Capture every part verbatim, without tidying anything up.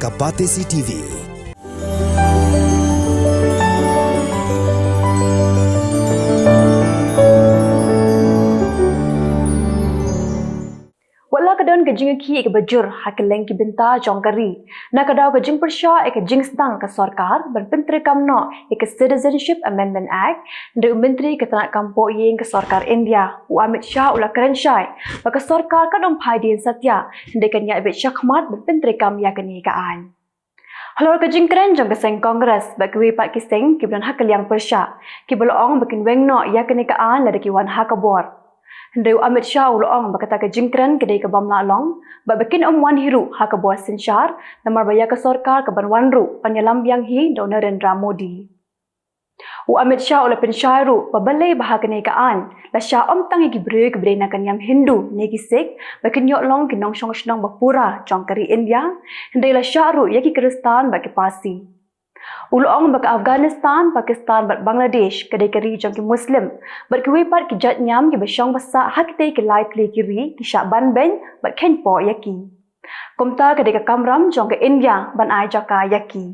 A Batesi T V. Wat la ka don ka jingïakhih kaba jur ha kylleng ki bynta jong ka ri, na ka daw ka jingpyrshah ïa ka jingsdang ka sorkar ban pyntreikam noh ïa ka Citizenship Amendment Act, hynrei u Myntri ka tnad kam pohïing ka sorkar India, u Amit Shah, u la kren shai ba ka sorkar kan ym phai dien satia, hynrei kan ïaid beit shakhmat ban pyntreikam ïa kane ka aiñ. Halor ka jingkren jong ka seng Congress bad kiwei pat ki seng kiba don ha ka liang pyrshah, kiba la ong ba kin weng noh ïa kane ka aiñ lada ki wan ha ka bor. Hynrei u Amit Shah u la ong ba kata ka jingkren ka dei ka bym lah long, bad ba kin ym wan hi ruh ha ka bor synshar, namar ba ïa ka sorkar kaban wan ruh yn ïalam biang hi da u Narendra Modi. U Amit Shah u la pynshai ruh ba balei ba ha kane ka aiñ la shah ym tang ïa ki briew kiba dei na ka niam Hindu ne ki Sikh ba kin ïoh long ki nongshong shnong ba pura jong ka ri India, hynrei la shah ruh ïa ki Khristan bad ki Parsi. U la ong ba ka Afghanistan, Pakistan bad Bangladesh ka dei ka ri jong ki Muslim bad kiwei pat ki jait niam kiba shong ba sah ha kitei ki lai tylli ki ri ki shah ban beiñ bad kheiñpoh ïa ki. Kumta ka dei ka kamram jong ka India ban ai jaka ïa ki.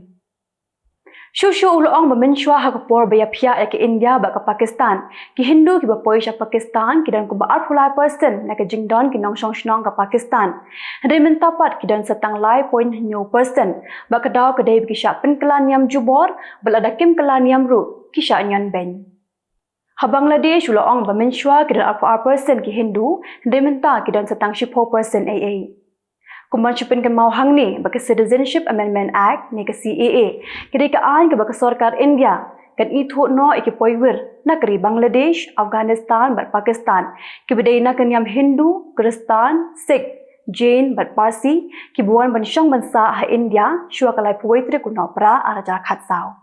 Shuh shuh u la ong ba mynshuwa ha ka por ba ïaphiah ïa ka India bad ka Pakistan, ki Hindu kiba poi sha Pakistan ki don kumba arphew lai percent na ka jingdon ki nongshong shnong ka Pakistan. Hynrei mynta pat ki don sa tang lai point hynñiew percent, bad ka daw ka dei ba ki shah pynkylla niam jubor, bad lada kim kylla niam ruh ki shah ñion beiñ. Ha Bangladesh u la ong ba mynshuwa ki don arphew ar percent ki Hindu, hynrei mynta ki don sa tang shiphew percent ei ei. Kumban shu pynkynmaw hangne ba ka Citizenship Amendment Act ne ka C A A ka dei ka aiñ kaba ka sorkar India kan ithuh noh ïa ki poiwir na ka ri Bangladesh, Afghanistan bad Pakistan kiba dei na ka niam Hindu, Khristan, Sikh, Jain bad Parsi kiba wan ban shong ban sah ha India shuwa ka laiphew wei tarik u Nohprah ar hajar khatsaw.